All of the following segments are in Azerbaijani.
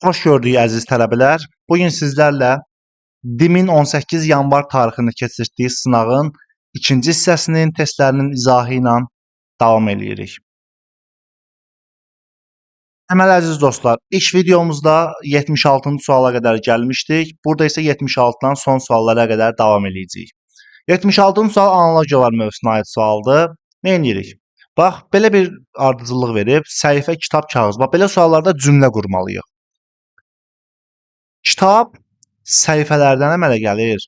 Xoş gördük, əziz tələbələr. Bu gün sizlərlə DİM-in 18 yanvar tarixində keçirtdiyi sınağın ikinci hissəsinin testlərinin izahı ilə davam eləyirik. Deməli, əziz dostlar, ilk videomuzda 76-cı suala qədər gəlmişdik. Burada isə 76-dan son suallara qədər davam eləyəcəyik. 76-cı sual analogiyalar mövzusuna aid sualdır. Nə edirik? Bax, belə bir ardıcıllıq verib, səhifə, kitab, kağız. Bax, belə suallarda cümlə qurmalıyıq. Kitab səhifələrdən əmələ gəlir.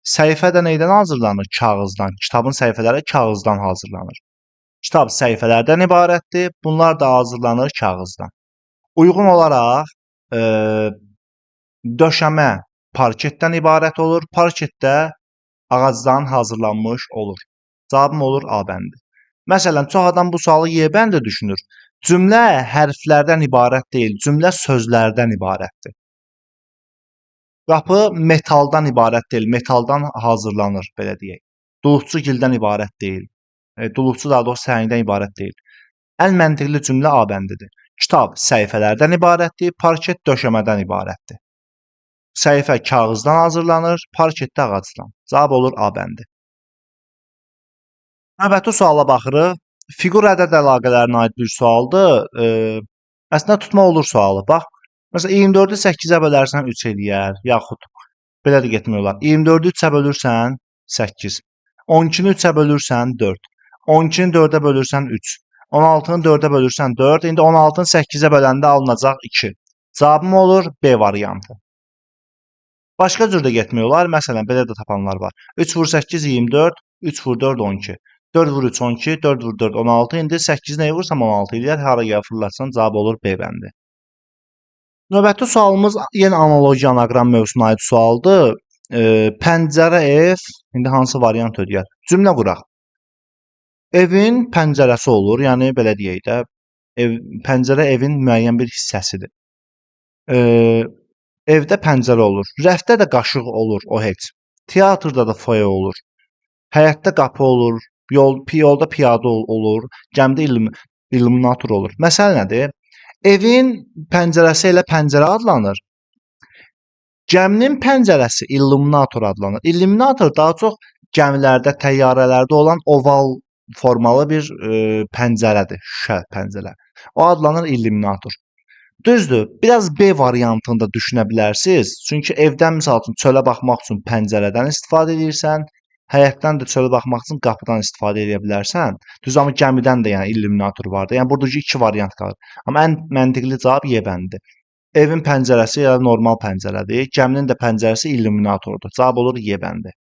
Səhifə də neydən hazırlanır? Kağızdan. Kitabın səhifələri kağızdan hazırlanır. Kitab səhifələrdən ibarətdir. Bunlar da hazırlanır kağızdan. Uyğun olaraq döşəmə parketdən ibarət olur. Parket də ağacdan hazırlanmış olur. Cavabım olur A bəndi. Məsələn, çox adam bu sualı Y bəndi düşünür. Cümlə hərflərdən ibarət deyil, cümlə sözlərdən ibarətdir. Qapı metaldan ibarət deyil, metaldan hazırlanır, belə deyək. Duluxçu gildən ibarət deyil. Duluxçu daha doğrusu səhəngdən ibarət deyil. Ən məntiqli cümlə A bəndidir. Kitab səhifələrdən ibarətdir, parket döşəmədən ibarətdir. Səhifə kağızdan hazırlanır, parket də ağacdan. Cavab olur A bəndi. Növbəti suala baxırıq. Fiqur ədəd əlaqələrinə aid bir sualdır. Əslində tutma olur sualı. Bax, məsələn 24-ü 8-ə bölərsən 3 eləyər, yaxud belə də getmək olar. 24-ü 3-ə bölürsən 8. 12-ni 3-ə bölürsən 4. 12-ni 4-ə bölürsən 3. 16-nı 4-ə bölürsən 4. İndi 16-nı 8-ə böləndə alınacaq 2. Cavabım olur B variantı. Başqa cür də getmək olar. Məsələn, belə də tapanlar var. 3 vur 8 24, 3 vur 4 12. 4 vur 3 12, 4 vur 4 16. İndi 8 nəyi vursam 16 eləyər. Hara gəl fırlatsan cavab olur B bəndi. Növbəti sualımız yenə analogiya anaqram mövzusuna aid sualdır. Pəncərə ev, indi hansı variant ödəyər? Cümlə quraq. Evin pəncərəsi olur, yəni belə deyək də, ev, pəncərə evin müəyyən bir hissəsidir. Evdə pəncərə olur. Rəfdə də qaşıq olur, o heç. Teatrda da foye olur. Həyətdə qapı olur, yolda piyada olur, gəmidə illuminator olur. Məsələ nədir? Evin pəncərəsi elə pəncərə adlanır. Gəminin pəncərəsi illuminator adlanır. İlluminator daha çox gəmilərdə, təyyarələrdə olan oval formalı bir pəncərədir, şüşə pəncərə. O adlanır illuminator. Düzdür, biraz B variantını da düşünə bilərsiniz. Çünki evdən misal üçün çölə baxmaq üçün pəncərədən istifadə edirsən, həyətdən də çölə baxmaq üçün qapıdan istifadə edə bilərsən. Düz, amma gəmidən də yəni illuminator var da. Yəni burada iki variant qalır. Amma ən məntiqli cavab Y bəndidir. Evin pəncərəsi elə normal pəncərədir. Gəminin də pəncərəsi illuminatordur. Cavab olur Y bəndi.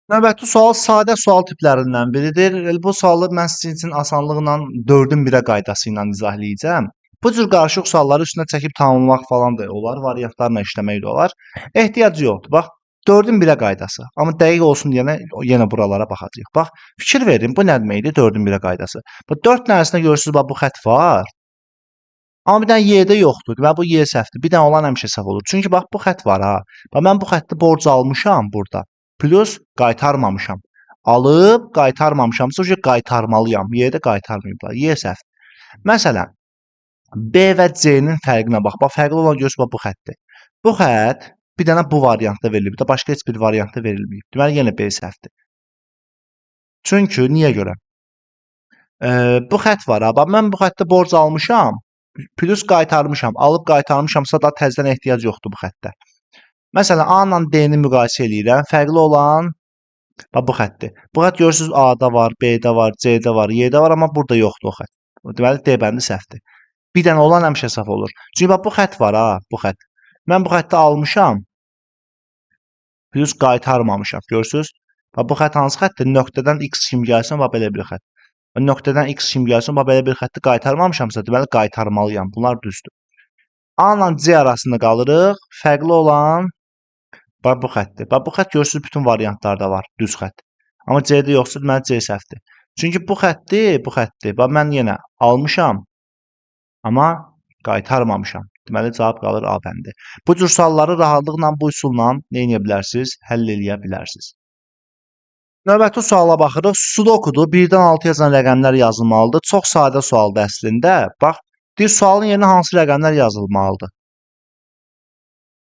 Növbəti sual sadə sual tiplərindən biridir. Elə bu sualı mən sizin üçün asanlıqla 4-ün 1-ə qaydası ilə izah eləyəcəm. Bu cür qarışıq sualları üstünə çəkib tamamlamaq falan da olar, variantlarla işləmək də olar. Ehtiyacı yoxdur. Bax, 4-ün 1-ə qaydası. Amma dəqiq olsun deyənə yenə buralara baxacağıq. Bax, fikir verin, bu nə deməkdir 4-ün 1-ə qaydası? Bu 4 dənəsində görürsüz, bax bu xətt var. Amma bir dənə Y-də yoxdur. Deməli bu Y səhvdir. Bir dənə olan həmişə səhv olur. Çünki bax bu xətt var ha. Bax mən bu xətti borc almışam burada. Plus qaytarmamışam. Alıb qaytarmamışamsa qaytarmalıyam. Y-də qaytarmayıblar. Y səhvdir. Məsələn, B və C-nin fərqinə bax. Bax fərqli olan görürsüz bax bu xəttdir. Bu xətt bir dənə bu variantda verilib. Bir də başqa heç bir variantda verilməyib. Deməli yenə B səhvdir. Çünki niyə görə? Bu xətt var ha. Bax mən bu xəttdə borc almışam. Plus qaytarmışam. Alıb qaytarmışamsa da təzədən ehtiyac yoxdur bu xəttə. Məsələn, A ilə D-ni müqayisə eləyirəm. Fərqli olan bax bu xəttdir. Bu xətt görürsüz A-da var, B-də var, C-də var, Y-də var, amma burada yoxdur o xətt. Deməli D bəndi səhvdir. Bir dənə olan həmişə səhv olur. Çünki bax bu xətt var ha, bu xətt. Mən bu xətti almışam. Plus qaytarmamışam. Görürsüz? Bax bu xətt hansı xəttdir? Nöqtədən x kimi gəlsin, bax belə bir xətt. Nöqtədən x kimi gəlsin, bax belə bir xətti qaytarmamışamsa, deməli qaytarmalıyam. Bunlar düzdür. A ilə C arasında qalırıq. Fərqli olan bax bu xəttdir. Bax bu xətt görürsüz bütün variantlarda var, düz xətt. Amma C-də yoxsa deməli C səhvdir. Çünki bu xətti, bu xəttdir. Bax mən yenə almışam, amma qaytarmamışam. Deməli cavab qalır A bəndi. Bu cür sualları rahatlıqla bu üsulla nə edə bilərsiniz? Həll eləyə bilərsiniz. Növbəti suala baxırıq. Sudokudur. 1-dən 6-yacan rəqəmlər yazılmalıdır. Çox sadə sualdır əslində. Bax, Deyir, sualın yerinə hansı rəqəmlər yazılmalıdır?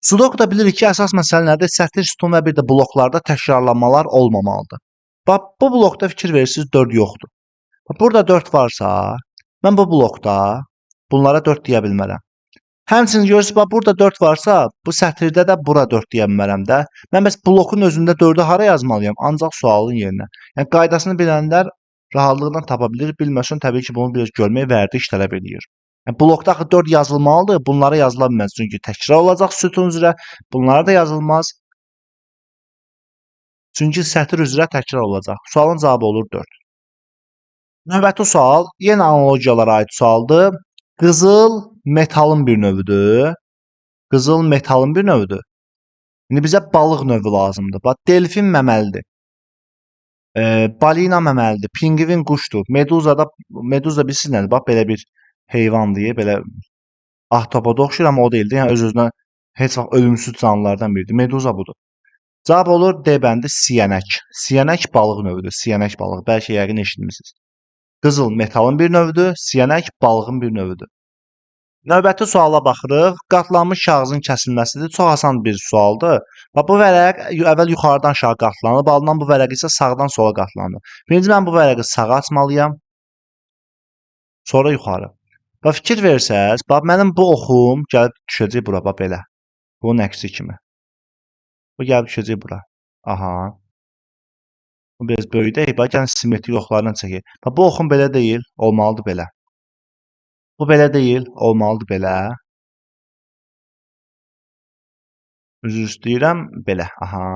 Sudokuda bilirik ki, əsas məsələ nədir? Sətir, sütun və bir də bloklarda təkrarlanmalar olmamalıdır. Bax, bu blokda fikir verirsiniz, 4 yoxdur. Bax, burada 4 varsa, mən bu blokda bunlara 4 deyə bilmərəm. Həmçinin görürsünüz, bax, burada 4 varsa, bu sətirdə də bura 4 deyə bilmərəm də. Mən bəs blokun özündə 4-ü hara yazmalıyam? Ancaq sualın yerinə. Yəni, qaydasını bilənlər rahatlıqla tapa bilir. Bilməsin, təbii ki, bunu biraz görmək vərdiş tələb eləyir. Yəni, blokda axı 4 yazılmalıdır, bunlara yazıla bilməz. Çünki təkrar olacaq sütun üzrə, bunlara da yazılmaz. Çünki sətir üzrə təkrar olacaq. Sualın cavabı olur 4. Növbəti sual yenə analogiyalara aid sualdır. Qızıl metalın bir növüdür. Qızıl metalın bir növüdür. İndi bizə balıq növü lazımdır. Bax, delfin məməlidir. Balina məməlidir. Pingvin quşdur. Meduza da, meduza bilirsiniz nədir? Bax, belə bir heyvandır. Belə ahtapota oxşayır, amma o deyildi. Yəni öz-özünə heç vaxt ölümsüz canlılardan biridir. Meduza budur. Cavab olur D bəndi siyənək. Siyənək balıq növüdür. Siyənək balığı. Bəlkə yəqin eşitmisiniz. Qızıl metalın bir növüdür, siyənək balığın bir növüdür. Növbəti suala baxırıq. Qatlanmış kağızın kəsilməsidir. Çox asan bir sualdır. Bax, bu vərəq əvvəl yuxarıdan aşağı qatlanıb, alınan bu vərəq isə sağdan sola qatlanır. Birinci mən bu vərəqi sağa açmalıyam, sonra yuxarı. Bax, fikir versəz, bax, mənim bu oxum gəlib düşəcək bura, bax, belə. Bunun əksi kimi. Bu gəlib düşəcək bura. Aha. Bu biraz böyüdək. Bax, gəlin simmetrik oxlardan çəkək. Bax, bu oxum belə deyil, olmalıdır belə. Bu belə deyil, olmalıdır belə. Üzr istəyirəm, belə. Aha.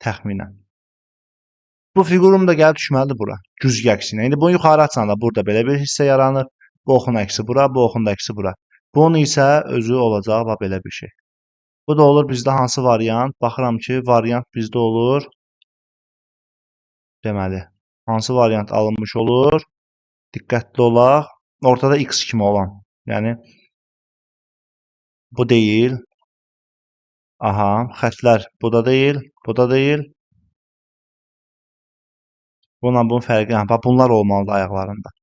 Təxminən. Bu fiqurum da gəlib düşməlidir bura. Güzgü əksinə. İndi bunu yuxarı açanda burada belə bir hissə yaranır. Bu oxun əksi bura, bu oxun da əksi bura. Bunun isə özü olacaq, bax, belə bir şey. Bu da olur bizdə hansı variant? Baxıram ki, variant bizdə olur. Deməli, hansı variant alınmış olur? Diqqətli olaq. Ortada X kimi olan. Yəni, bu deyil. Aha, xətlər bu da deyil, bu da deyil. Bununla bunun fərqi, bax, bunlar olmalıdır ayaqlarında.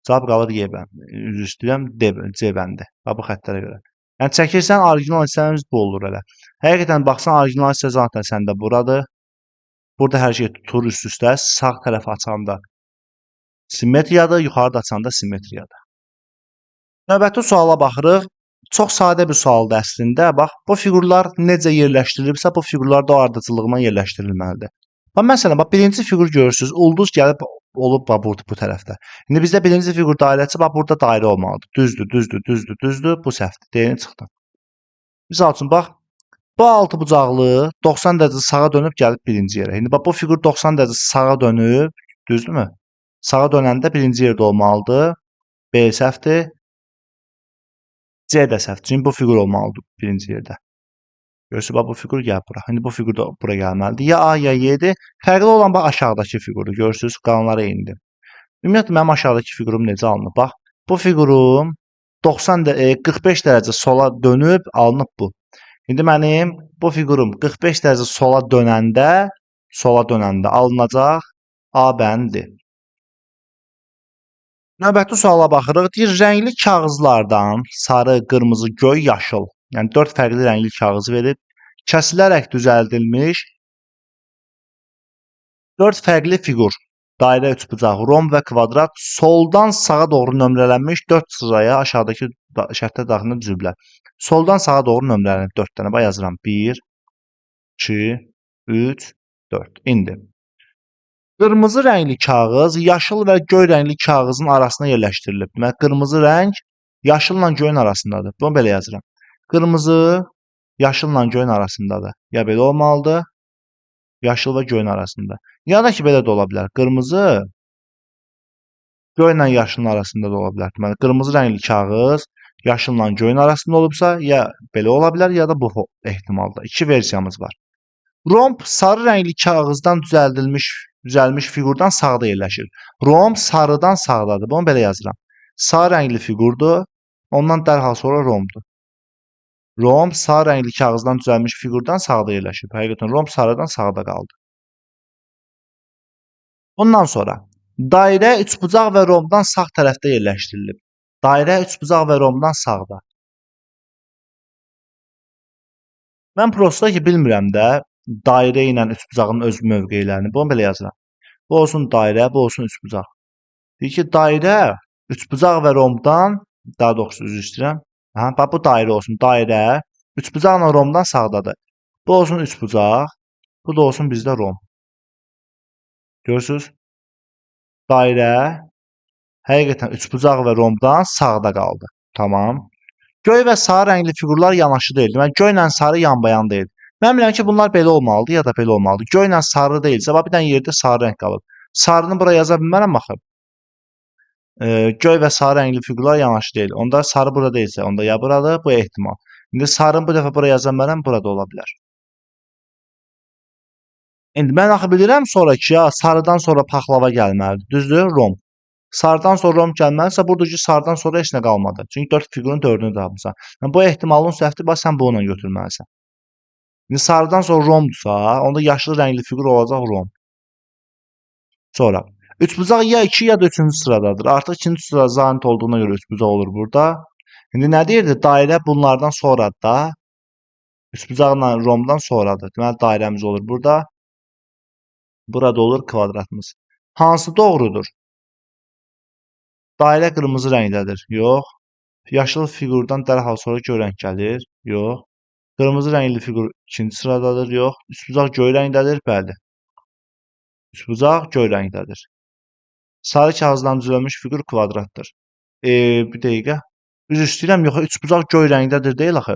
Cavab qalır Y bəndi. Üzr istəyirəm, D, C bəndi. Bax, bu xətlərə görə. Yəni, çəkirsən, orijinal hissəmiz bu olur elə. Həqiqətən, baxsan, orijinal hissə zaten səndə buradır. Burada hər şey tutur üst-üstə. Sağ tərəf açanda simmetriyadır, yuxarıda açanda simmetriyadır. Növbəti suala baxırıq. Çox sadə bir sualdır əslində. Bax, bu fiqurlar necə yerləşdirilibsə, bu fiqurlar da o ardıcıllığına yerləşdirilməlidir. Bax, məsələn, bax, birinci fiqur görürsünüz, ulduz gəlib olub bax, burada, bu tərəfdə. İndi bizdə birinci fiqur dairəçi, bax, burada dairə olmalıdır. Düzdür, düzdür, düzdür, düzdür, bu səhvdir. D-ni çıxdı. Misal üçün, bax, bu altı bucaqlı 90 dərəcə sağa dönüb gəlib birinci yerə. İndi bax, bu fiqur 90 dərəcə sağa dönüb, düzdürmü? Sağa dönəndə birinci yerdə olmalıdır. B səhvdir. C də səhvdir. Çünki bu fiqur olmalıdır birinci yerdə. Görürsünüz, bax, bu fiqur gəlib bura. İndi bu fiqur da bura gəlməlidir. Ya A, ya Y-dir. Fərqli olan bax, aşağıdakı fiqurdur. Görürsünüz, qalanları eynidir. Ümumiyyətlə, mənim aşağıdakı fiqurum necə alınıb? Bax, bu fiqurum 45 dərəcə sola dönüb, alınıb bu. İndi mənim bu fiqurum 45 dərəcə sola dönəndə, alınacaq A bəndi. Növbəti suala baxırıq. Deyir, rəngli kağızlardan sarı, qırmızı, göy, yaşıl. Yəni, 4 fərqli rəngli kağız verib. Kəsilərək düzəldilmiş 4 fərqli fiqur. Dairə, üçbucaq, romb və kvadrat soldan sağa doğru nömrələnmiş 4 sıraya aşağıdakı şərtlər daxilində düzülüblər. Soldan sağa doğru nömrələnib 4 dənə. Bax, yazıram. 1, 2, 3, 4. İndi. Qırmızı rəngli kağız yaşıl və göy rəngli kağızın arasına yerləşdirilib. Deməli, qırmızı rəng yaşılla göyün arasındadır. Bunu belə yazıram. Qırmızı yaşılla göyün arasındadır. Ya belə olmalıdır, yaşıl və göyün arasında. Ya da ki, belə də ola bilər. Qırmızı göylə yaşılın arasında da ola bilər. Deməli, qırmızı rəngli kağız yaşılla göyün arasında olubsa, ya belə ola bilər, ya da bu ehtimalda. İki versiyamız var. Romb sarı rəngli kağızdan düzəlmiş fiqurdan sağda yerləşir. Romb sarıdan sağdadır. Bunu belə yazıram. Sarı rəngli fiqurdur. Ondan dərhal sonra rombdur. Romb sarı rəngli kağızdan düzəlmiş fiqurdan sağda yerləşir. Həqiqətən romb sarıdan sağda qaldı. Bundan sonra dairə, üçbucaq və rombdan sağ tərəfdə yerləşdirilib. Dairə üçbucaq və romdan sağda. Mən prosta ki, bilmirəm də dairə ilə üçbucağın öz mövqelərini. Bunu belə yazıram. Bu olsun dairə, bu olsun üçbucaq. Deyir ki, dairə üçbucaq və romdan, daha doğrusu üzr istəyirəm. Hə, bax bu dairə olsun. Dairə üçbucaqla romdan sağdadır. Bu olsun üçbucaq, bu da olsun bizdə rom. Görürsünüz? Dairə həqiqətən üçbucaq və romdan sağda qaldı. Tamam. Göy və sarı rəngli fiqurlar yanaşı deyil. Deməli, göylə sarı yanbayan deyil. Mən bilirəm ki, bunlar belə olmalıdır ya da belə olmalıdır. Göylə sarı deyilsə, bax bir dənə yerdə sarı rəng qalıb. Sarını bura yaza bilmərəm axı. Göy və sarı rəngli fiqurlar yanaşı deyil. Onda sarı burada deyilsə, onda ya buradır, bu ehtimal. İndi sarını bu dəfə bura yaza bilmərəm, burada ola bilər. İndi mən axı bilirəm sonra ki, ya sarıdan sonra paxlava gəlməlidir. Düzdür? Rom. Sarıdan sonra rom gəlməlidirsə, burada ki, sarıdan sonra heç nə qalmadı. Çünki 4 fiqurun 4-ünü tapmısan. Yəni, bu ehtimalın səhvdir, bax sən bununla götürməlisən. İndi sarıdan sonra romdursa, onda yaşıl rəngli fiqur olacaq rom. Sonra, üçbucaq ya 2 ya da 3-cü sıradadır. Artıq 2-ci sırada zanit olduğuna görə üçbucaq olur burada. İndi nə deyirdi? Dairə bunlardan sonradır da. Üçbucaqla romdan sonradır. Deməli, dairəmiz olur burada. Burada olur kvadratımız. Hansı doğrudur? Dairə qırmızı rəngdədir. Yox. Yaşıl fiqurdan dərhal sonra göy rəng gəlir. Yox. Qırmızı rəngli fiqur ikinci sıradadır. Yox. Üçbucaq göy rəngdədir. Bəli. Üçbucaq göy rəngdədir. Sarı kağızdan düzəlmiş fiqur kvadratdır. Bir dəqiqə. Üzr istəyirəm, yox, üçbucaq göy rəngdədir deyil axı.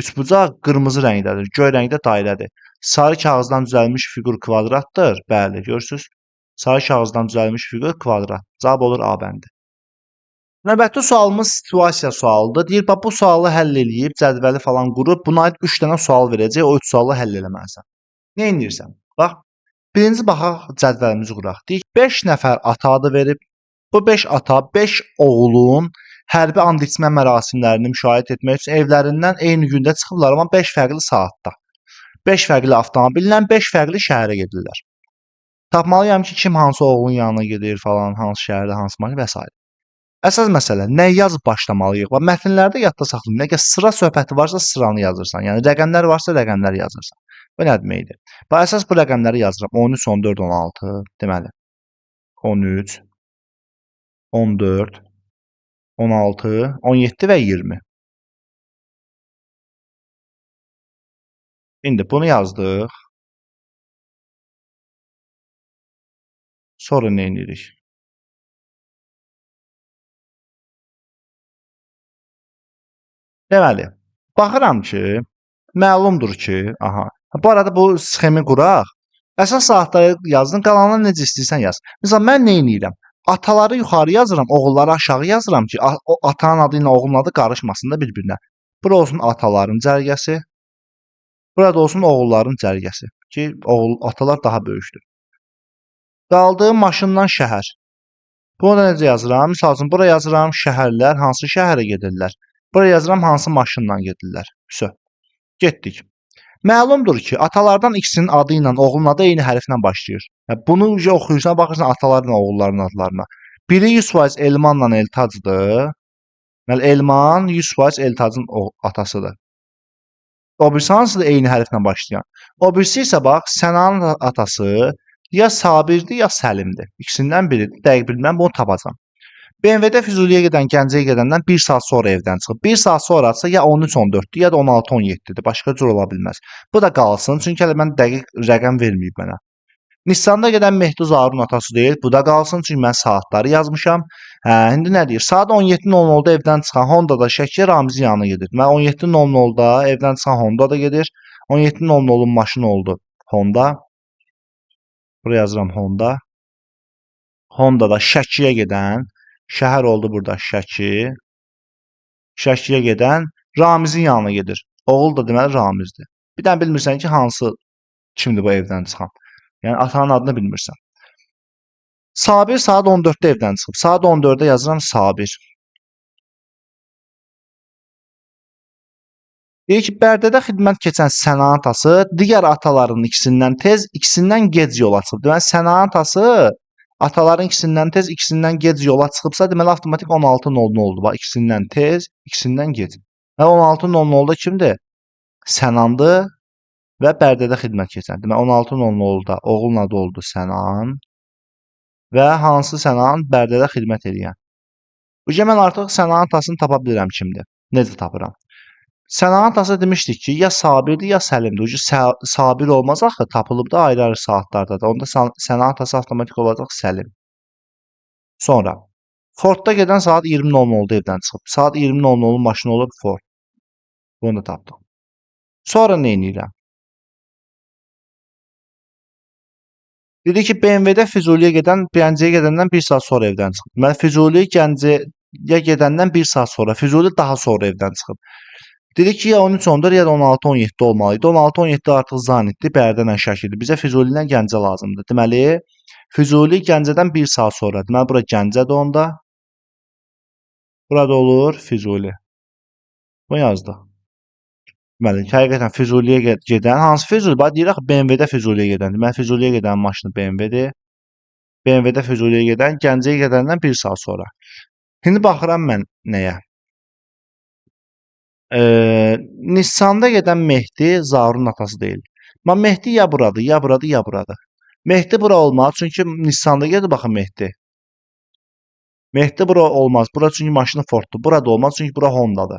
Üçbucaq qırmızı rəngdədir. Göy rəngdə dairədir. Sarı kağızdan düzəlmiş fiqur kvadratdır. Bəli, görürsünüz. Sarı kağızdan düzəlmiş fiqur kvadrat. Cavab olur A bəndi. Növbəti sualımız situasiya sualıdır. Deyir, bax bu sualı həll eləyib, cədvəli falan qurub, buna aid 3 dənə sual verəcək, o 3 sualı həll eləməlisən. Nə edirsən? Bax, birinci baxaq cədvəlimizi quraq. Deyir, 5 nəfər ata adı verib. Bu 5 ata 5 oğlun hərbi and içmə mərasimlərini müşahidə etmək üçün evlərindən eyni gündə çıxıblar, amma 5 fərqli saatda. 5 fərqli avtomobillə 5 fərqli şəhərə gedirlər. Tapmalıyam ki, kim hansı oğlun yanına gedir falan, hansı şəhərdə, hansı maşın və s. Əsas məsələ, nə yazıb başlamalıyıq? Bax, mətnlərdə yadda saxlayın. Nə qədər sıra söhbəti varsa sıranı yazırsan. Yəni rəqəmlər varsa rəqəmləri yazırsan. Bu nə deməkdir? Bax, əsas bu rəqəmləri yazıram. 13, 14, 16 deməli. 13, 14, 16, 17 və 20. İndi bunu yazdıq. Sonra nə edirik? Deməli, baxıram ki, məlumdur ki, aha. Bu arada bu sxemi quraq. Əsas saatları yazdın, qalanını necə istəyirsən yaz. Məsələn, mən nə edirəm? Ataları yuxarı yazıram, oğulları aşağı yazıram ki, o atanın adı ilə oğlun adı qarışmasın da bir-birinə. Bura olsun ataların cərgəsi, burada olsun oğulların cərgəsi ki, oğul, atalar daha böyükdür. Qaldı maşından şəhər. Bunu da necə yazıram? Misal üçün, bura yazıram şəhərlər, hansı şəhərə gedirlər? Bura yazıram hansı maşınla gedirlər. Vəsə. Getdik. Məlumdur ki, atalardan ikisinin adı ilə oğlun adı eyni hərflə başlayır. Yəni, bunu oxuyursan, baxırsan atalarla oğulların adlarına. Biri 100% Elmanla Eltacdır. Deməli, Elman 100% Eltacın atasıdır. O birisi hansıdır eyni hərflə başlayan? O birisi isə bax, Sənanın atası ya Sabirdir, ya Səlimdir. İkisindən biridir. Dəqiq bilmirəm, bunu tapacam. BMW-də Füzuliyə gedən Gəncəyə gedəndən 1 saat sonra evdən çıxıb. 1 saat sonrası ya 13-14-dür, ya da 16-17-dir. Başqa cür ola bilməz. Bu da qalsın, çünki hələ mən dəqiq rəqəm verməyib mənə. Nissanda gedən Mehdi Zaurun atası deyil. Bu da qalsın, çünki mən saatları yazmışam. Hə, indi nə deyir? Saat 17:00-da evdən çıxan Honda-da Şəkiyə Ramizin yanına gedir. Mən 17:00-da evdən çıxan Honda da gedir. 17:00-un maşını oldu Honda. Buraya yazıram Honda. Honda-da Şəkiyə gedən, şəhər oldu burada Şəki. Şəkiyə gedən Ramizin yanına gedir. Oğul da deməli Ramizdir. Bir dənə bilmirsən ki, hansı kimdir bu evdən çıxan. Yəni atanın adını bilmirsən. Sabir saat 14-də evdən çıxıb. Saat 14-də yazıram Sabir. Deyir ki, Bərdədə xidmət keçən Sənanın atası digər atalarının ikisindən tez, ikisindən gec yola çıxıb. Deməli, Sənanın atası Ataların ikisindən tez, ikisindən gec yola çıxıbsa, deməli avtomatik 16:00-dur. Bax, ikisindən tez, ikisindən gec. Və 16:00-da kimdir? Sənandır və Bərdədə xidmət keçən. Deməli 16:00-da oğlun adı oldu Sənan və hansı Sənan? Bərdədə xidmət eləyən. Bu mən artıq Sənanın atasını tapa bilirəm kimdir. Necə tapıram? Sənanın atası demişdik ki, ya Sabirdir, ya Səlimdir. Ucu Sabir olmaz axı, tapılıb da ayrı-ayrı saatlarda da. Onda Sənanın atası avtomatik olacaq Səlim. Sonra Fordda gedən saat 20:00-da evdən çıxıb. Saat 20:00-un maşını olub Ford. Bunu da tapdıq. Sonra nə edirəm? Dedi ki, BMW-də Füzuliyə gedən, Gəncəyə gedəndən 1 saat sonra evdən çıxıb. Deməli, Füzuli Gəncəyə gedəndən 1 saat sonra, Füzuli daha sonra evdən çıxıb. Dedi ki, ya 13:14 ya da 16:17 olmalı idi. 16:17 artıq Zanitdir, Bərdənlə Şəkidir. Bizə Füzuli ilə Gəncə lazımdır. Deməli, Füzuli Gəncədən 1 saat sonra. Deməli, bura Gəncədir onda. Burada olur Füzuli. Bunu yazdıq. Deməli, həqiqətən Füzuliyə gedən, hansı Füzuli? Bax, deyirik BMW-də Füzuliyə gedən. Deməli, Füzuliyə gedən maşını BMW-dir. BMW-də Füzuliyə gedən, Gəncəyə gedəndən 1 saat sonra. İndi baxıram mən nəyə? Nissanda gedən Mehdi Zaurun atası deyil. Amma Mehdi ya buradır, ya buradır, ya buradır. Mehdi bura olmaz, çünki Nissanda gedir baxın Mehdi. Mehdi bura olmaz. Bura çünki maşını Forddur. Burada olmaz, çünki bura Honda'dır.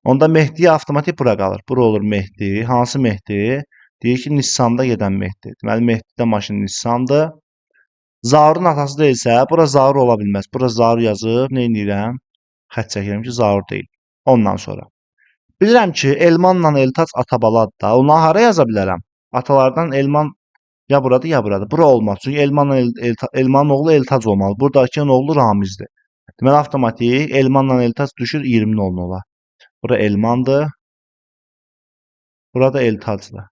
Onda Mehdiyə avtomatik bura qalır. Bura olur Mehdi. Hansı Mehdi? Deyir ki, Nissanda gedən Mehdi. Deməli, Mehdidə maşın Nissandır. Zaurun atası deyilsə, bura Zaur ola bilməz. Bura Zaur yazıb, nə edirəm? Xətt çəkirəm ki, Zaur deyil. Ondan sonra. Bilirəm ki, Elmanla Eltac atabaladır da. Onları hara yaza bilərəm? Atalardan Elman ya buradır, ya buradır. Bura olmaz. Çünki Elmanın oğlu Eltac olmalı. Buradakının oğlu Ramizdir. Deməli, avtomatik Elmanla Eltac düşür 20:00-a. Bura Elmandır. Burada Eltacdır.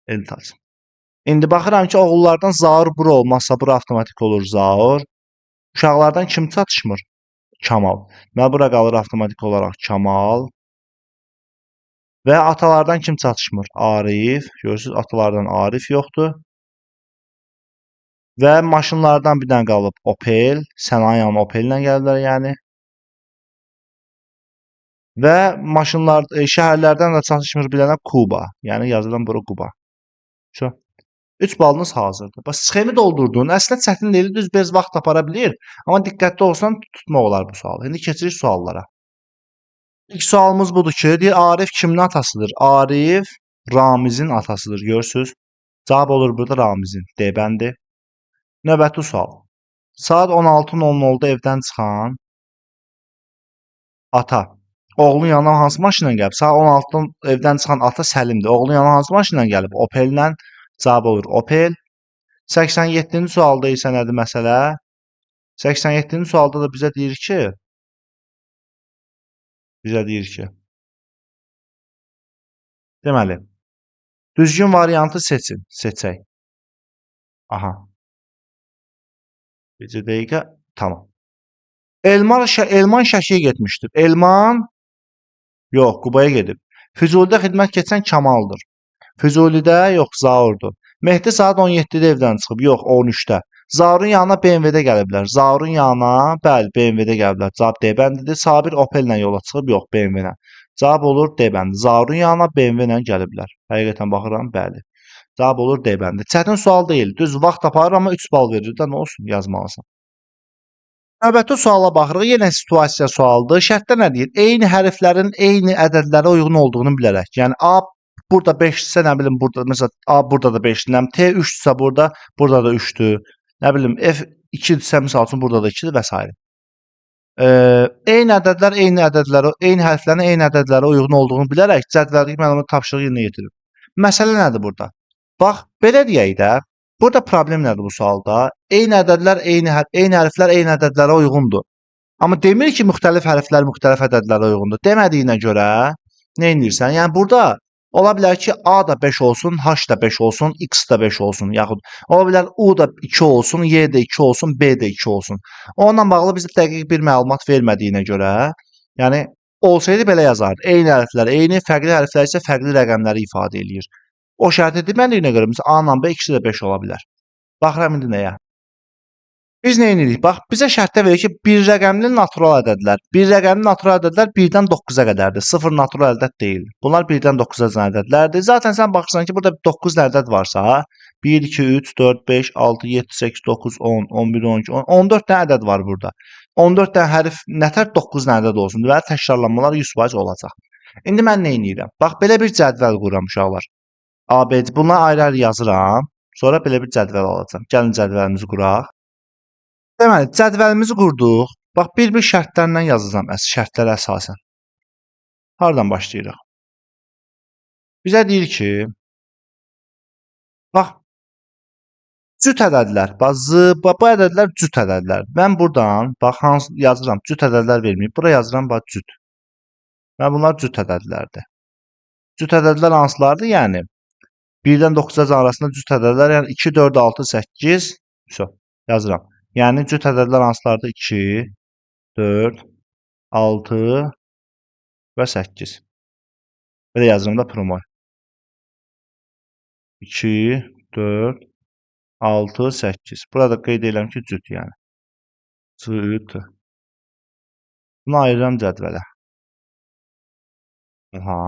Eltac. İndi baxıram ki, oğullardan Zaur bura olmazsa, bura avtomatik olur Zaur. Uşaqlardan kim çatışmır? Kamal. Deməli, bura qalır avtomatik olaraq Kamal. Və atalardan kim çatışmır? Arif. Görürsünüz, atalardan Arif yoxdur. Və maşınlardan bir dənə qalıb Opel. Sənayenin yanına Opel ilə gəliblər yəni. Və maşınlar, şəhərlərdən də çatışmır bir dənə Kuba. Yəni yazılan bura Quba. Şu. 3 balınız hazırdır. Bax, sxemi doldurdun. Əslində çətin deyil, düz biraz vaxt apara bilir. Amma diqqətli olsan tutmaq olar bu sualı. İndi keçirik suallara. İlk sualımız budur ki, deyir Arif kimin atasıdır? Arif Ramizin atasıdır. Görürsüz? Cavab olur burada Ramizin. D bəndi. Növbəti sual. Saat 16:00-da evdən çıxan ata oğlunun yanına hansı maşınla gəlib? Saat 16-da evdən çıxan ata Səlimdir. Oğlunun yanına hansı maşınla gəlib? Opel-lə. Cavab olur Opel. 87-ci sualda isə nədir məsələ? 87-ci sualda da bizə deyir ki, deməli, düzgün variantı seçin. Seçək. Aha. Bircə dəqiqə. Tamam. Elman Şəkiyə getmişdir. Elman yox, Qubaya gedib. Füzulidə xidmət keçən Kamaldır. Füzulidə yox, Zaurdur. Mehdi saat 17-də evdən çıxıb. Yox, 13-də. Zaurun yanına BMW-də gəliblər. Zaurun yanına, bəli, BMW-də gəliblər. Cavab D bəndidir. Sabir Opel-lə yola çıxıb. Yox, BMW-lə. Cavab olur D bəndi. Zaurun yanına BMW ilə gəliblər. Həqiqətən baxıram, bəli. Cavab olur D bəndi. Çətin sual deyil. Düz vaxt aparır, amma 3 bal verir də, nə olsun, yazmalısan. Növbəti suala baxırıq. Yenə situasiya sualıdır. Şərtdə nə deyir? Eyni hərflərin eyni ədədlərə uyğun olduğunu bilərək. Yəni A burada 5-dirsə, nə bilim, burada məsələn A burada da 5-dir. Nə bilim, T 3-dürsə burada, burada da 3-dür. Nə bilim, F 2-dirsə misal üçün burada da 2-dir və s. Eyni ədədlər eyni ədədlərə, eyni hərflərin eyni ədədlərə uyğun olduğunu bilərək cədvəldəki məlumat tapşırığı yerinə yetirir. Məsələ nədir burada? Bax, belə deyək də, burada problem nədir bu sualda? Eyni ədədlər, eyni hərflər eyni ədədlərə uyğundur. Amma demir ki, müxtəlif hərflər müxtəlif ədədlərə uyğundur. Demədiyinə görə nə edirsən? Yəni burada ola bilər ki, A da 5 olsun, H da 5 olsun, X da 5 olsun, yaxud ola bilər U da 2 olsun, Y də 2 olsun, B də 2 olsun. Onunla bağlı bizə dəqiq bir məlumat vermədiyinə görə, yəni olsaydı belə yazardı. Eyni hərflər eyni, fərqli hərflər isə fərqli rəqəmləri ifadə eləyir. O şərti demədiyinə görə, məsələn, A ilə B ikisi də 5 ola bilər. Baxıram indi nəyə? Biz nə edirik? Bax, bizə şərtdə verir ki, bir rəqəmli natural ədədlər. Bir rəqəmli natural ədədlər 1-dən 9-a qədərdir. 0 natural ədəd deyil. Bunlar 1-dən 9-a ədədlərdir. Zaten sən baxırsan ki, burada 9 ədəd varsa, 1, 2, 3, 4, 5, 6, 7, 8, 9, 10, 11, 12, 10, 14 dənə ədəd var burada. 14 dənə hərf nətər 9 dənə ədəd olsun. Deməli, təkrarlanmalar 100% olacaq. İndi mən nə edirəm? Bax, belə bir cədvəl qururam uşaqlar. A, B, C. Bunları ayrı-ayrı yazıram. Sonra belə bir cədvəl alacağam. Gəlin cədvəlimizi quraq. Deməli, cədvəlimizi qurduq. Bax, bir-bir şərtlərlə yazacağam, şərtlərə əsasən. Hardan başlayırıq? Bizə deyir ki, bax, cüt ədədlər. Bax, Z, bax, bu ədədlər cüt ədədlər. Mən buradan, bax, hansı yazıram, cüt ədədlər verməyib. Bura yazıram, bax, cüt. Və bunlar cüt ədədlərdir. Cüt ədədlər hansılardır? Yəni, 1-dən 9-a arasında cüt ədədlər, yəni 2, 4, 6, 8, vəsə, yazıram. Yəni, cüt ədədlər hansılardır? 2, 4, 6 və 8. Belə yazıram da promoy. 2, 4, 6, 8. Burada qeyd edirəm ki, cüt yəni. C, Ü, T. Bunu ayırıram cədvələ. Aha.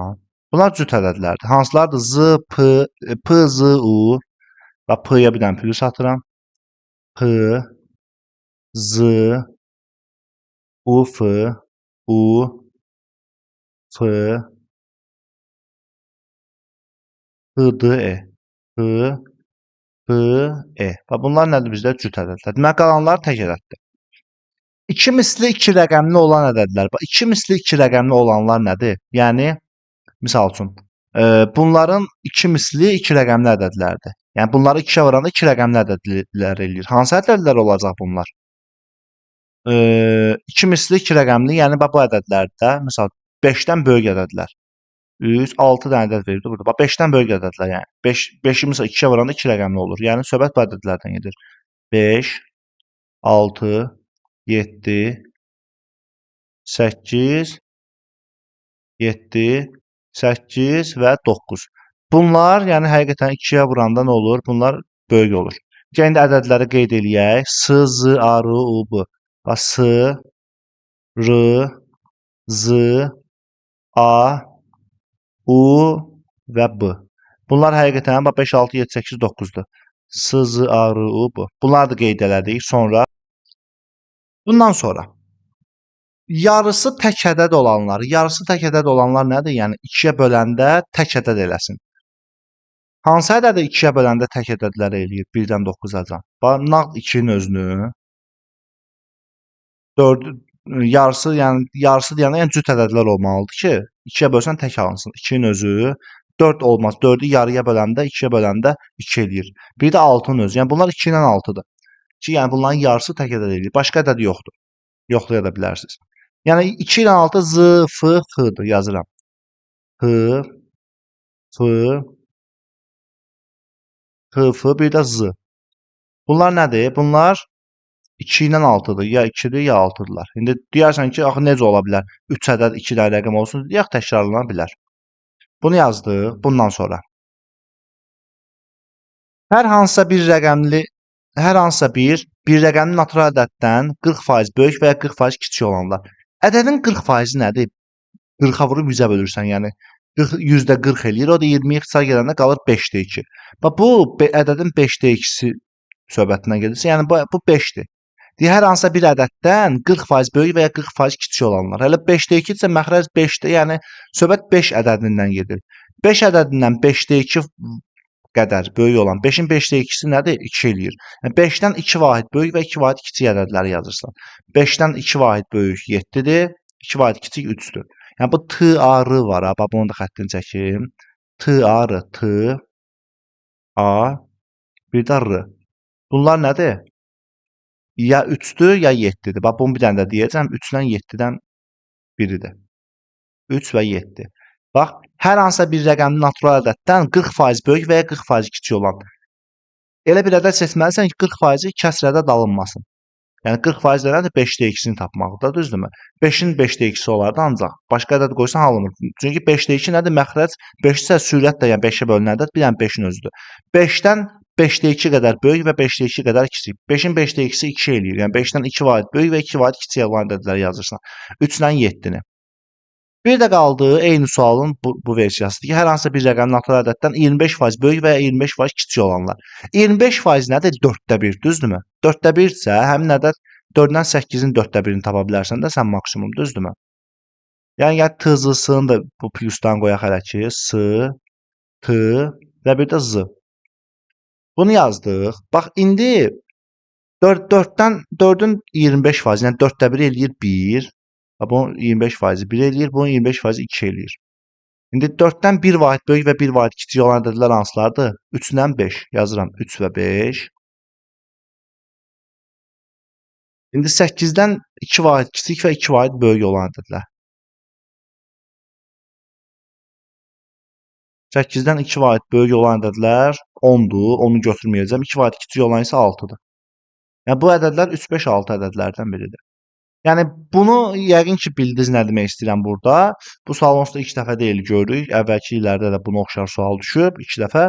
Bunlar cüt ədədlərdir. Hansılardır? Z, P, P, Z, U. Bax, P-yə bir dənə plus atıram. P, Z, U, F, U, F, P, D, E. P, P, E. Bax, bunlar nədir bizdə? Cüt ədədlər. Demək, qalanlar tək ədəddir. İki misli iki rəqəmli olan ədədlər. Bax, iki misli iki rəqəmli olanlar nədir? Yəni, misal üçün, bunların iki misli iki rəqəmli ədədlərdir. Yəni, bunları ikiyə vuranda iki rəqəmli ədədlər eləyir. Hansı ədədlər olacaq bunlar? İki misli iki rəqəmli, yəni bax, bu ədədlərdir də. Misal, 5-dən böyük ədədlər. 3, 6 dənə ədəd veribdir burada. Bax, 5-dən böyük ədədlər, yəni. 5-i misal 2-yə vuranda 2 rəqəmli olur. Yəni, söhbət bu ədədlərdən gedir. 5, 6, 7, 8, 7, 8 və 9. Bunlar, yəni həqiqətən 2-yə vuranda nə olur? Bunlar böyük olur. Gəlin indi ədədləri qeyd eləyək. S, Z, A, R, U, B. Bax, S, R, Z, A, U və B. Bunlar həqiqətən bax, 5, 6, 7, 8, 9-dur. S, Z, A, R, U, B. Bunları da qeyd elədik. Sonra, bundan sonra yarısı tək ədəd olanlar. Yarısı tək ədəd olanlar nədir? Yəni 2-yə böləndə tək ədəd eləsin. Hansı ədədi 2-yə böləndə tək ədədlər eləyir 1-dən 9-acan? Bax, nağd 2-nin özünü 4 yarısı, yəni yarısı deyəndə yəni cüt ədədlər olmalıdır ki, 2-yə bölsən tək alınsın. 2-nin özü 4 olmaz. 4-ü yarıya böləndə, 2-yə böləndə 2 eləyir. Bir də 6-nın özü. Yəni bunlar 2 ilə 6-dır. Ki, yəni bunların yarısı tək ədəd eləyir. Başqa ədəd yoxdur. Yoxlaya da bilərsiniz. Yəni 2 ilə 6 Z, F, X-dır. Yazıram. H, F, H, F, bir də Z. Bunlar nədir? Bunlar 2 ilə 6-dır. Ya 2-dir, ya 6-dırlar. İndi deyərsən ki, axı necə ola bilər? 3 ədəd 2 dənə rəqəm olsun. Deyək, təkrarlana bilər. Bunu yazdıq. Bundan sonra. Hər hansısa bir rəqəmli, hər hansısa bir rəqəmli natural ədəddən 40% böyük və ya 40% kiçik olanlar. Ədədin 40% nədir? 40-a vurub 100-ə bölürsən, yəni 40, %40 eləyir. O da 20-yə ixtisar gedəndə qalır 5-də 2. Bax, bu ədədin 5-də 2-si söhbətindən gedirsə, yəni bu 5-dir. Deyir, hər hansısa bir ədəddən 40% böyük və ya 40% kiçik olanlar. Hələ 5-də 2 isə məxrəc 5-dir, yəni söhbət 5 ədədindən gedir. 5 ədədindən 5-də 2 qədər böyük olan 5-in 5-də 2-si nədir? 2 eləyir. Yəni 5-dən 2 vahid böyük və 2 vahid kiçik ədədləri yazırsan. 5-dən 2 vahid böyük 7-dir, 2 vahid kiçik 3-dür. Yəni bu T, A, R var ha. Bax, bunu da xəttini çəkim. T, A, R, T, A, bir də R. Bunlar nədir? Ya 3-dür, ya 7-dir. Bax, bunu bir dənə də deyəcəm. 3 ilə 7-dən biridir. 3 və 7. Bax, hər hansısa bir rəqəmli natural ədəddən 40% böyük və ya 40% kiçik olan. Elə bir ədəd seçməlisən ki, 40%-i kəsr ədəd alınmasın. Yəni 40% də nədir? 5-də 2-sini tapmaqdır, düzdürmü? 5-in 5-də 2-si olardı ancaq. Başqa ədəd qoysan alınmır. Çünki 5-də 2 nədir? Məxrəc 5 isə sürətlə, yəni 5-ə bölünən ədəd, bir dənə 5-in özüdür. 5-dən 5-də 2 qədər böyük və 5-də 2 qədər kiçik. 5-in 5-də 2-si 2 eləyir. Yəni 5-dən 2 vahid böyük və 2 vahid kiçik olan ədədləri yazırsan. 3 ilə 7-ni. Bir də qaldı eyni sualın bu versiyasıdır ki, hər hansısa bir rəqəm natural ədəddən 25% böyük və ya 25% kiçik olanlar. 25% nədir? 4-də 1, düzdürmü? 4-də 1 isə həmin ədəd 4-dən 8-in 4-də 1-ini tapa bilərsən də sən maksimum, düzdürmü? Yəni gəl T, Z, S-ni də bu plusdan qoyaq hələ ki, S, T və bir də Z. Bunu yazdıq. Bax indi 4 4-dən 4-ün 25%, yəni 4-də 1 eləyir 1. Bax, bunun 25% 1 eləyir, bunun 25% 2 eləyir. İndi 4-dən 1 vahid böyük və 1 vahid kiçik olan ədədlər hansılardır? 3-dən 5. Yazıram 3 və 5. İndi 8-dən 2 vahid kiçik və 2 vahid böyük olan ədədlər. 8-dən 2 vahid böyük olan ədədlər 10-dur. Onu götürməyəcəm. 2 vahid kiçik olan isə 6-dır. Yəni bu ədədlər 3, 5, 6 ədədlərdən biridir. Yəni bunu yəqin ki bildiniz nə demək istəyirəm burada. Bu sualı onsuz da ilk dəfə deyil görürük. Əvvəlki illərdə də buna oxşar sual düşüb 2 dəfə.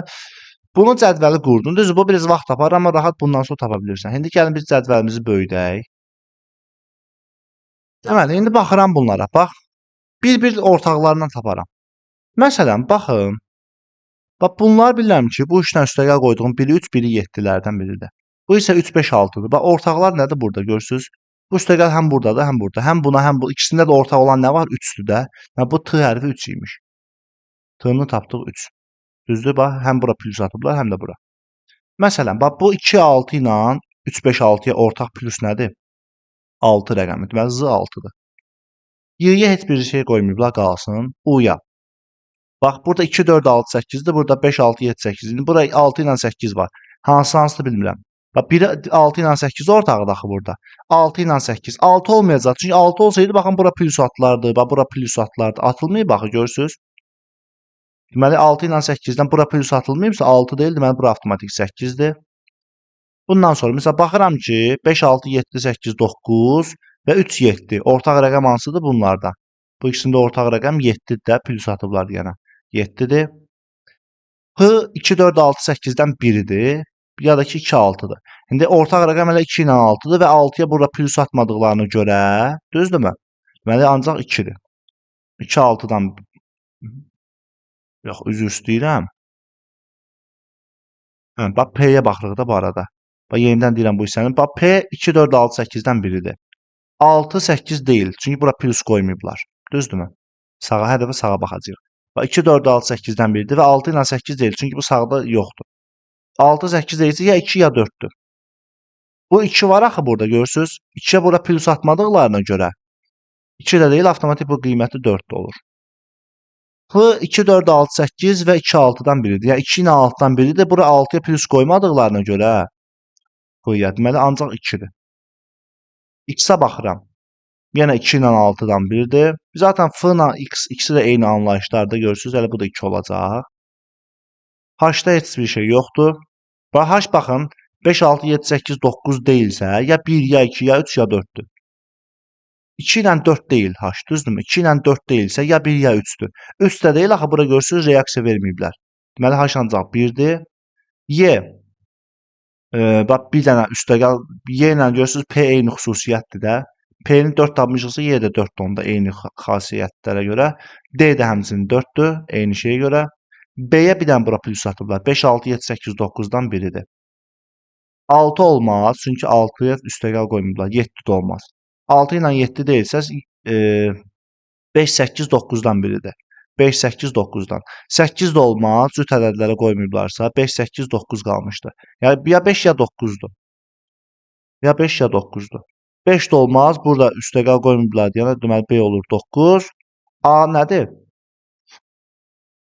Bunu cədvəli qurdun. Düzdür, bu biraz vaxt tapar, amma rahat bundan sonra tapa bilirsən. İndi gəlin biz cədvəlimizi böyüdək. Deməli, indi baxıram bunlara. Bax, bir-bir ortaqlarından taparam. Məsələn, baxın. Bax, bunlar bilirəm ki, bu 3 dənə üstəgəl qoyduğum biri 3, biri 7-lərdən biridir. Bu isə 3, 5, 6-dır. Bax, ortaqlar nədir burada görürsüz? Bu üstəgəl həm buradadır, həm burada. Həm buna, həm bu. İkisində də ortaq olan nə var? 3-dür də. Yəni, bu T hərfi 3 imiş. T-ni tapdıq 3. Düzdür? Bax, həm bura plus atıblar, həm də bura. Məsələn, bax, bu 2, 6 ilə 3, 5, 6-ya ortaq plus nədir? 6 rəqəmi. Deməli, Z 6-dır. Y-yə heç bir şey qoymayıblar, qalsın. U-ya. Bax, burada 2, 4, 6, 8-dir. Burada 5, 6, 7, 8. İndi bura 6 ilə 8 var. Hansı hansıdır bilmirəm. Bax, biri 6 ilə 8 ortaqdır axı burada. 6 ilə 8. 6 olmayacaq. Çünki 6 olsaydı, baxın, bura plus atılardı. Bax, bura plus atılardı. Atılmayıb axı, görürsüz. Deməli, 6 ilə 8-dən bura plus atılmayıbsa, 6 deyil, deməli, bura avtomatik 8-dir. Bundan sonra, məsələn, baxıram ki, 5, 6, 7, 8, 9 və 3, 7. Ortaq rəqəm hansıdır bunlarda? Bu ikisində ortaq rəqəm 7-dir də, plus atıblar deyənə. 7-dir. H 2, 4, 6, 8-dən biridir. Ya da ki, 2, 6-dır. İndi ortaq rəqəm elə 2 ilə 6-dır və 6-ya burada plus atmadıqlarına görə, düzdürmü? Deməli, ancaq 2-dir. 2, 6-dan... Yox, üzr istəyirəm. Hə, bax, P-yə baxırıq da bu arada. Bax, yenidən deyirəm bu hissəni. Bax, P 2, 4, 6, 8-dən biridir. 6, 8 deyil. Çünki bura plus qoymayıblar. Düzdürmü? Sağa, hər dəfə sağa baxacağıq. Bax, 2, 4, 6, 8-dən biridir və 6 ilə 8 deyil. Çünki bu sağda yoxdur. 6, 8 deyilsə ya 2 ya 4-dür. Bu 2 var axı burada görürsüz. 2-yə bura plus atmadıqlarına görə 2 də deyil, avtomatik bu qiyməti 4 də olur. H 2, 4, 6, 8 və 2, 6-dan biridir. Yəni 2 ilə 6-dan biridir. Bura 6-ya plus qoymadıqlarına görə H-ya, deməli ancaq 2-dir. X-ə baxıram. Yenə 2 ilə 6-dan biridir. Zaten F ilə X, ikisi də eyni anlayışlarda görürsünüz. Hələ bu da 2 olacaq. H-da heç bir şey yoxdur. Bax, H baxın, 5, 6, 7, 8, 9 deyilsə, ya 1, ya 2, ya 3, ya 4-dür. 2 ilə 4 deyil H, düzdürmü? 2 ilə 4 deyilsə, ya 1, ya 3-dür. 3 də deyil, axı bura görürsünüz, reaksiya verməyiblər. Deməli, H ancaq 1-dir. Y, bax, bir dənə üstəgəl, Y ilə görürsünüz, P eyni xüsusiyyətdir də. P-ni 4 tapmışıqsa, Y də 4-dür onda eyni xasiyyətlərə görə. D də həmçinin 4-dür, eyni şeyə görə. B-yə bir dənə bura plus atıblar. 5, 6, 7, 8, 9-dan biridir. 6 olmaz, çünki 6-ya üstəgəl qoymayıblar. 7 də olmaz. 6 ilə 7 deyilsə, 5, 8, 9-dan biridir. 5, 8, 9-dan. 8 də olmaz, cüt ədədlərə qoymayıblarsa, 5, 8, 9 qalmışdı. Yəni, ya 5, ya 9-dur. Ya 5, ya 9-dur. 5 də olmaz, burada üstəgəl qoymayıblar deyənə, deməli, B olur 9. A nədir?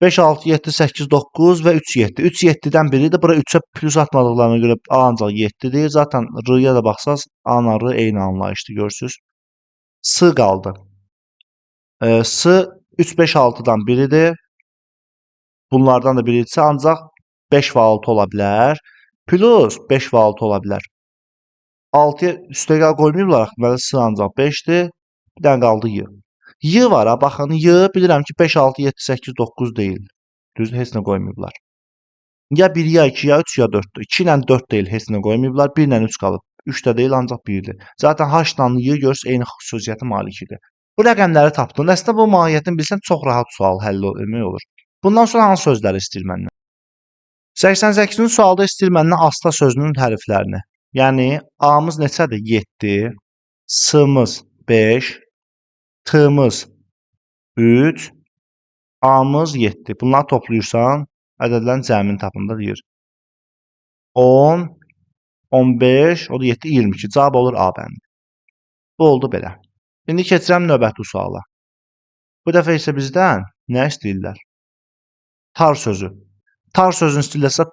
5, 6, 7, 8, 9 və 3, 7. 3, 7-dən biridir. Bura 3-ə plus atmadıqlarına görə A ancaq 7-dir. Zaten R-ya da baxsaz, A ilə R eyni anlayışdır, görürsünüz. S qaldı. S 3, 5, 6-dan biridir. Bunlardan da biridirsə, ancaq 5 və 6 ola bilər. Plus 5 və 6 ola bilər. 6-ya üstəgəl qoymayıblar, deməli S ancaq 5-dir. Bir dənə qaldı Y. Y var ha, baxın, Y bilirəm ki 5, 6, 7, 8, 9 deyil. Düzdür, heç nə qoymayıblar. Ya 1, ya 2, ya 3, ya 4-dür. 2 ilə 4 deyil, heç nə qoymayıblar. 1 ilə 3 qalıb. 3 də deyil, ancaq 1-dir. Zaten H ilə Y görürsünüz, eyni xüsusiyyətə malik idi. Bu rəqəmləri tapdın. Əslində bu mahiyyətini bilsən çox rahat sual həll etmək olur. Bundan sonra hansı sözləri istəyir məndən? 88-ci sualda istəyir məndən asta sözünün hərflərini. Yəni A-mız neçədir? 7, S-mız 5, T-mız 3, A-mız 7. Bunları toplayırsan, ədədlərin cəmini tapında deyir. 10, 15, o da 7, 22. Cavab olur A bəndi. Bu oldu belə. İndi keçirəm növbəti suala. Bu dəfə isə bizdən nə istəyirlər? Tar sözü. Tar sözünü istəyirlərsə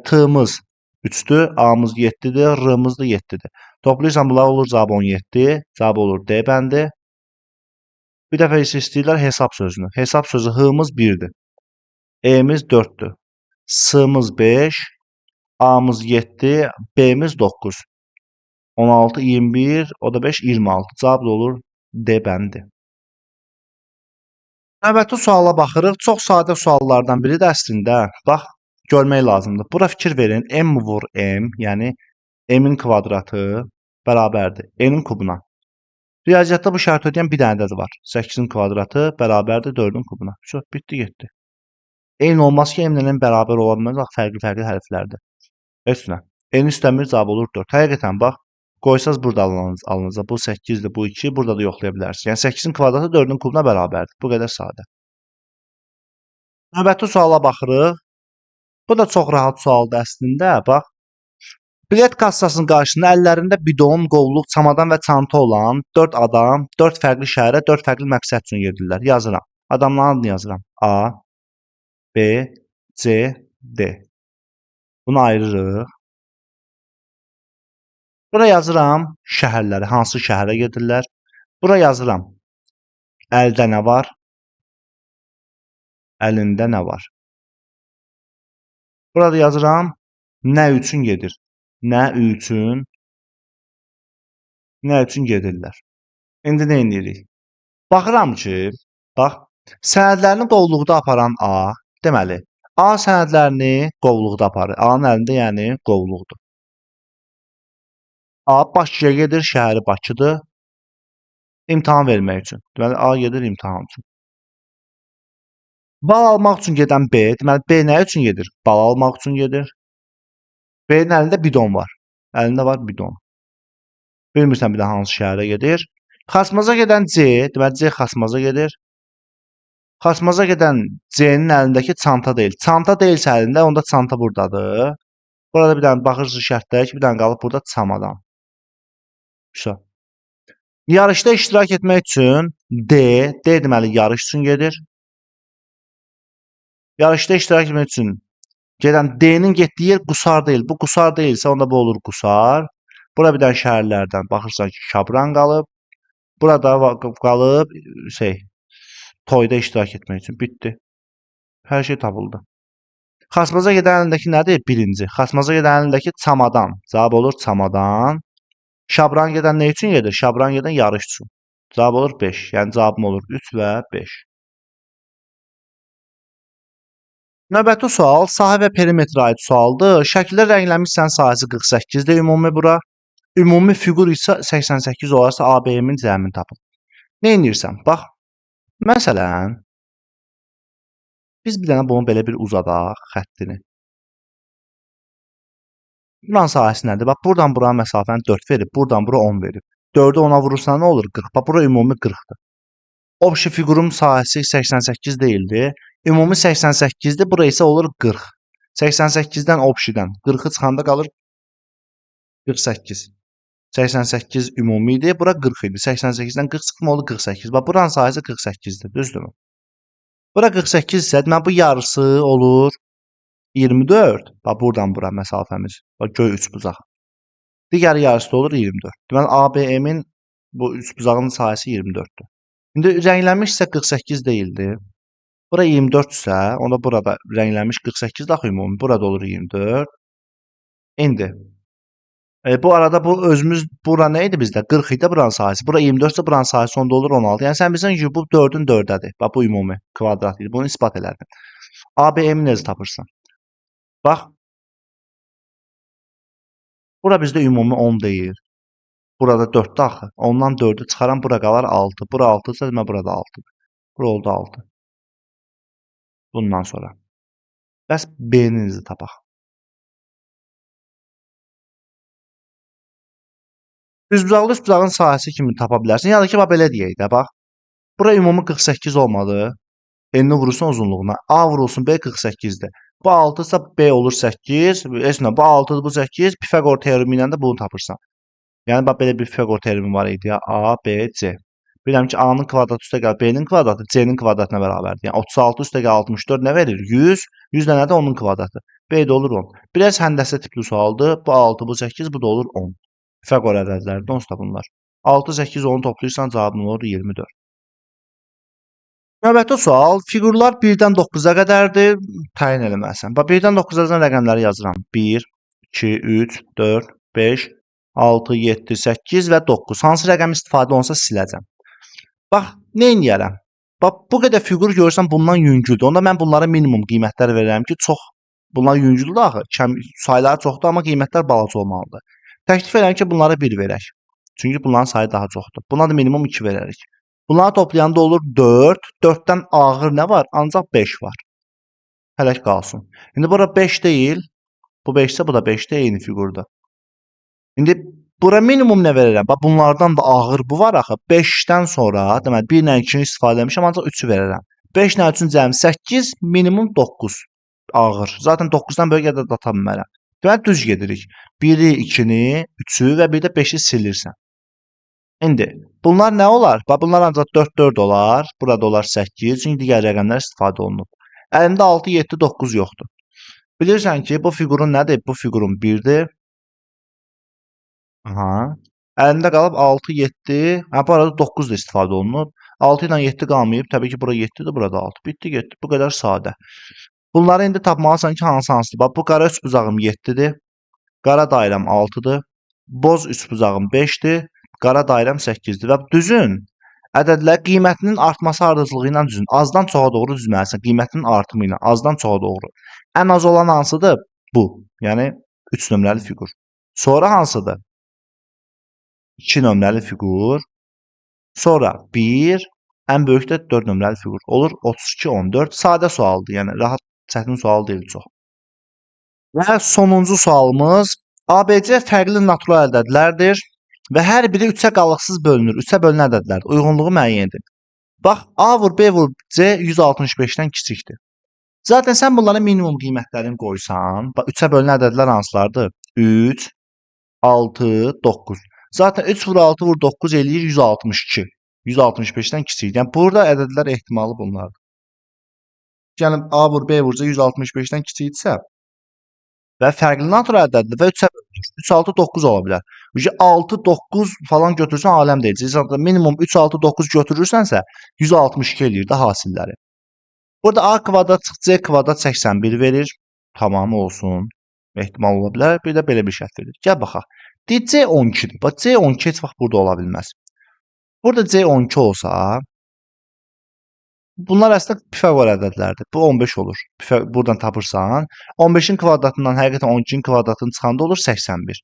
T-mız 3-dür, A-mız 7-dir, R-mız da 7-dir. Toplayırsan bunlar olur cavab 17, cavab olur D bəndi. Bir dəfə isə istəyirlər hesab sözünü. Hesab sözü H-mız 1-dir. E-miz 4-dür. S-mız 5, A-mız 7, B-miz 9. 16, 21, o da 5, 26. Cavab da olur D bəndi. Növbəti suala baxırıq. Çox sadə suallardan biri də əslində. Bax, görmək lazımdır. Bura fikir verin. M vur M, yəni M-in kvadratı bərabərdir N-in kubuna. Riyaziyyatda bu şərt ödəyən bir dənə ədəd var. 8-in kvadratı bərabərdir 4-ün kubuna. Çox, bitdi, getdi. Eyni olmaz ki, M ilə N bərabər ola bilməz, bax, fərqli-fərqli hərflərdir. Heç nə. N üstəmir, cavab olur 4. Həqiqətən, bax, qoysaz burada alınıza. Bu 8-dir, bu 2, burada da yoxlaya bilərsiniz. Yəni 8-in kvadratı 4-ün kubuna bərabərdir. Bu qədər sadə. Növbəti suala baxırıq. Bu da çox rahat sualdır əslində. Bax, bilet kassasının qarşısında əllərində bidon, qovluq, çamadan və çanta olan 4 adam 4 fərqli şəhərə, 4 fərqli məqsəd üçün gedirlər. Yazıram. Adamların adını yazıram. A, B, C, D. Bunu ayırırıq. Bura yazıram şəhərləri, hansı şəhərə gedirlər. Bura yazıram əldə nə var? Əlində nə var? Burada yazıram nə üçün gedir? Nə üçün? Nə üçün gedirlər? İndi nə edirik? Baxıram ki, bax, sənədlərini qovluqda aparan A, deməli, A sənədlərini qovluqda aparır. A-nın əlində yəni qovluqdur. A Bakıya gedir, şəhəri Bakıdır. İmtahan vermək üçün. Deməli, A gedir imtahan üçün. Bal almaq üçün gedən B, deməli, B nə üçün gedir? Bal almaq üçün gedir. B-nin əlində bidon var. Əlində var bidon. Bilmirsən bir də hansı şəhərə gedir. Xasmaza gedən C, deməli, C Xasmaza gedir. Xasmaza gedən C-nin əlindəki çanta deyil. Çanta deyilsə əlində, onda çanta buradadır. Burada bir dənə baxırsınız şərtlərə ki, bir dənə qalıb burada çamadan. Vəsə. Yarışda iştirak etmək üçün D, D deməli yarış üçün gedir. Yarışda iştirak etmək üçün gedən D-nin getdiyi yer Qusar deyil. Bu Qusar deyilsə, onda bu olur Qusar. Bura bir dənə şəhərlərdən baxırsan ki, Şabran qalıb. Burada qalıb toyda iştirak etmək üçün. Bitdi. Hər şey tapıldı. Xasmaza gedən əlindəki nədir? Birinci. Xasmaza gedən əlindəki çamadan. Cavab olur çamadan. Şabran gedən nə üçün gedir? Şabran gedən yarış üçün. Cavab olur 5. Yəni cavabım olur 3 və 5. Növbəti sual sahə və perimetrə aid sualdır. Şəkildə rənglənmiş hissənin sahəsi 48-dir ümumi bura. Ümumi fiqur isə 88 olarsa ABM-in cəmini tapın. Nə edirsən? Bax, məsələn, biz bir dənə bunu belə bir uzadaq xəttini. Buranın sahəsi nədir? Bax, buradan bura məsafəni 4 verib, buradan bura 10 verib. 4-ü 10-a vurursan nə olur? 40. Bax, bura ümumi 40-dır. Obşi fiqurun sahəsi 88 deyildi. Ümumi 88-dir, bura isə olur 40. 88-dən obşidən 40-ı çıxanda qalır 48. 88 ümumi idi, bura 40 idi. 88-dən 40 çıxma oldu 48. Bax, buranın sahəsi 48-dir, düzdürmü? Bura 48 isə, deməli, bu yarısı olur 24. Bax, buradan bura məsafəmiz. Bax, göy üçbucaq. Digər yarısı da olur 24. Deməli, ABM-in bu üçbucağın sahəsi 24-dür. İndi rənglənmiş isə 48 deyildi. Bura 24 isə, onda burada rənglənmiş 48 daxil ümumi. Burada olur 24. İndi bu arada bu özümüz bura nə idi bizdə? 40 idi buranın sahəsi. Bura 24 isə buranın sahəsi onda olur 16. Yəni sən bilirsən ki, bu 4-ün 4-ədir. Bax bu ümumi kvadrat idi. Bunu isbat elədin. ABM-i necə tapırsan? Bax. Bura bizdə ümumi 10 deyil. Burada 4-dür axı. Ondan 4-ü çıxaram, bura qalar 6. Bura 6-dırsa, demək burada 6-dır. Bura oldu 6. Bundan sonra. Bəs B-ni tapaq. Düzbucaqlı üçbucağın sahəsi kimi tapa bilərsən. Ya da ki, bax belə deyək də, bax. Bura ümumi 48 olmadı. N-ni vurursan uzunluğuna. A vurulsun B 48-dir. Bu 6-dırsa B olur 8. Heç nə, bu 6-dır, bu 8. Pifaqor teoremi ilə də bunu tapırsan. Yəni, bax, belə bir Pifaqor teoremi var idi ya. A, B, C. Bilirəm ki, A-nın kvadratı üstə gəl B-nin kvadratı C-nin kvadratına bərabərdir. Yəni, 36 üstə gəl 64 nə verir? 100. 100 də nədir? Onun kvadratı. B də olur 10. Biraz həndəsə tipli sualdır. Bu 6, bu 8, bu da olur 10. Pifaqor ədədləridir, onsuz da bunlar. 6, 8, 10 toplayırsan, cavabın olur 24. Növbəti sual, fiqurlar 1-dən 9-a qədərdir, təyin eləməlisən. Bax, 1-dən 9-a rəqəmləri yazıram. 1, 2, 3, 4, 5, 6, 7, 8 və 9. Hansı rəqəm istifadə olunsa siləcəm. Bax, nə eləyərəm? Bax, bu qədər fiqur görürsən, bundan yüngüldür. Onda mən bunlara minimum qiymətlər verərəm ki, çox, bunlar yüngüldür axı. Kəm, sayları çoxdur, amma qiymətlər balaca olmalıdır. Təklif edirəm ki, bunlara 1 verək. Çünki bunların sayı daha çoxdur. Buna da minimum 2 verərik. Bunları toplayanda olur 4. 4-dən ağır nə var? Ancaq 5 var. Hələk qalsın. İndi bura 5 deyil. Bu 5 isə bu da 5-dir, eyni fiqurda. İndi bura minimum nə verərəm? Bax, bunlardan da ağır bu var axı. 5-dən sonra, deməli 1 ilə 2-ni istifadə etmişəm, ancaq 3-ü verərəm. 5 ilə 3-ün cəmi 8, minimum 9 ağır. Zaten 9-dan böyük ədəd ata bilmərəm. Deməli, düz gedirik. 1-i, 2-ni, 3-ü və bir də 5-i silirsən. İndi, bunlar nə olar? Bax, bunlar ancaq 4, 4 olar. Burada olar 8, çünki digər rəqəmlər istifadə olunub. Əlimdə 6, 7, 9 yoxdur. Bilirsən ki, bu fiqurun nədir? Bu fiqurun 1-dir. Aha. Əlimdə qalıb 6, 7. Ha, bu arada 9 da istifadə olunub. 6 ilə 7 qalmayıb. Təbii ki, bura 7-dir, burada 6. Bitdi, getdi. Bu qədər sadə. Bunları indi tapmalısan ki, hansı hansıdır. Bax, bu qara üçbucağım 7-dir. Qara dairəm 6-dır. Boz üçbucağım 5-dir. Qara dairəm 8-dir. Və düzün. Ədədlər qiymətinin artması ardıcılığı ilə düzün. Azdan çoxa doğru düzməlisən. Qiymətinin artımı ilə. Azdan çoxa doğru. Ən az olan hansıdır? Bu. Yəni 3 nömrəli fiqur. Sonra hansıdır? 2 nömrəli fiqur. Sonra 1, ən böyük də 4 nömrəli fiqur. Olur 32, 14. Sadə sualdır. Yəni rahat, çətin sual deyil çox. Və sonuncu sualımız ABC fərqli natural ədədlərdir və hər biri 3-ə qalıqsız bölünür. 3-ə bölünən ədədlərdir. Uyğunluğu müəyyən edin. Bax, A vur, B vur, C 165-dən kiçikdir. Zaten sən bunların minimum qiymətlərini qoysan, bax 3-ə bölünən ədədlər hansılardır? 3, 6, 9. Zaten 3 vur 6 vur 9 eləyir 162. 165-dən kiçikdir. Yəni burada ədədlər ehtimalı bunlardır. Yəni A vur B vur C 165-dən kiçikdirsə və fərqli natural ədəddir və 3-ə bölünür. 3, 6, 9 ola bilər. 6, 9 falan götürsən aləm deyil. Zaten minimum 3, 6, 9 götürürsənsə 162 eləyir də hasilləri. Burada A kvadrat çıx C kvadrat 81 verir. Tamam olsun. Ehtimal ola bilər. Bir də belə bir şərt verir. Gəl baxaq. Deyir C 12-dir. Bax C 12 heç vaxt burada ola bilməz. Burada C 12 olsa, bunlar əslində Pifaqor ədədlərdir. Bu 15 olur. Buradan tapırsan, 15-in kvadratından həqiqətən 12-in kvadratını çıxanda olur 81.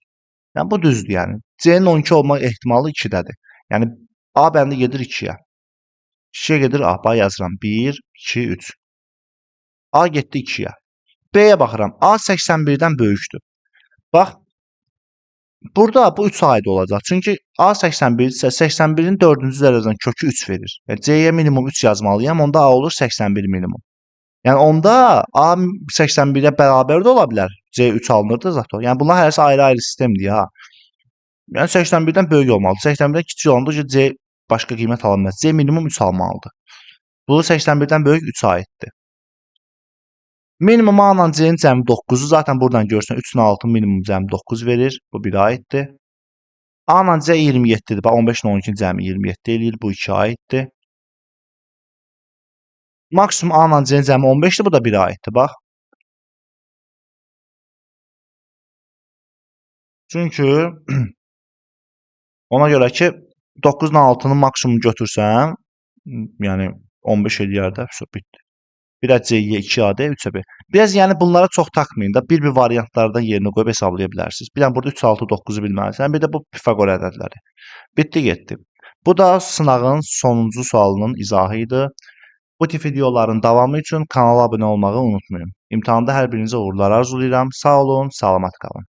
Yəni bu düzdür yəni. C-nin 12 olma ehtimalı 2-dədir. Yəni A bəndi gedir 2-yə. 2-yə gedir A. Bax yazıram. 1, 2, 3. A getdi 2-yə. B-yə baxıram. A 81-dən böyükdür. Bax, burada bu 3 aid olacaq. Çünki A 81 isə 81-in 4-cü dərəcədən kökü 3 verir. Yəni C-yə minimum 3 yazmalıyam. Onda A olur 81 minimum. Yəni onda A 81-ə bərabər də ola bilər. C 3 alınırdı zaten. Yəni bunlar hərəsi ayrı-ayrı sistemdir ya. Yəni 81-dən böyük olmalıdır. 81-dən kiçik olanda C başqa qiymət ala bilməz. C minimum 3 almalıdır. Bu 81-dən böyük 3 aiddir. Minimum A ilə C-nin cəmi 9-u zaten buradan görürsən 3 ilə 6 minimum cəmi 9 verir. Bu 1 aiddir. A ilə C 27-dir. Bax 15 ilə 12-nin cəmi 27 eləyir. Bu 2 aiddir. Maksimum A ilə C-nin cəmi 15-dir. Bu da 1 aiddir. Bax. Çünki ona görə ki 9 ilə 6-nın maksimum götürsəm, yəni 15 eləyər də, bitdi. 1-ə C-yə, 2-ə D, 3-ə B. Biraz yəni bunlara çox taxmayın da, bir-bir variantlardan yerinə qoyub hesablaya bilərsiniz. Bir dənə burada 3, 6, 9-u bilməlisən, bir də bu Pifaqor ədədləri. Bitdi, getdi. Bu da sınağın sonuncu sualının izahı idi. Bu tip videoların davamı üçün kanala abunə olmağı unutmayın. İmtahanda hər birinizə uğurlar arzulayıram. Sağ olun, salamat qalın.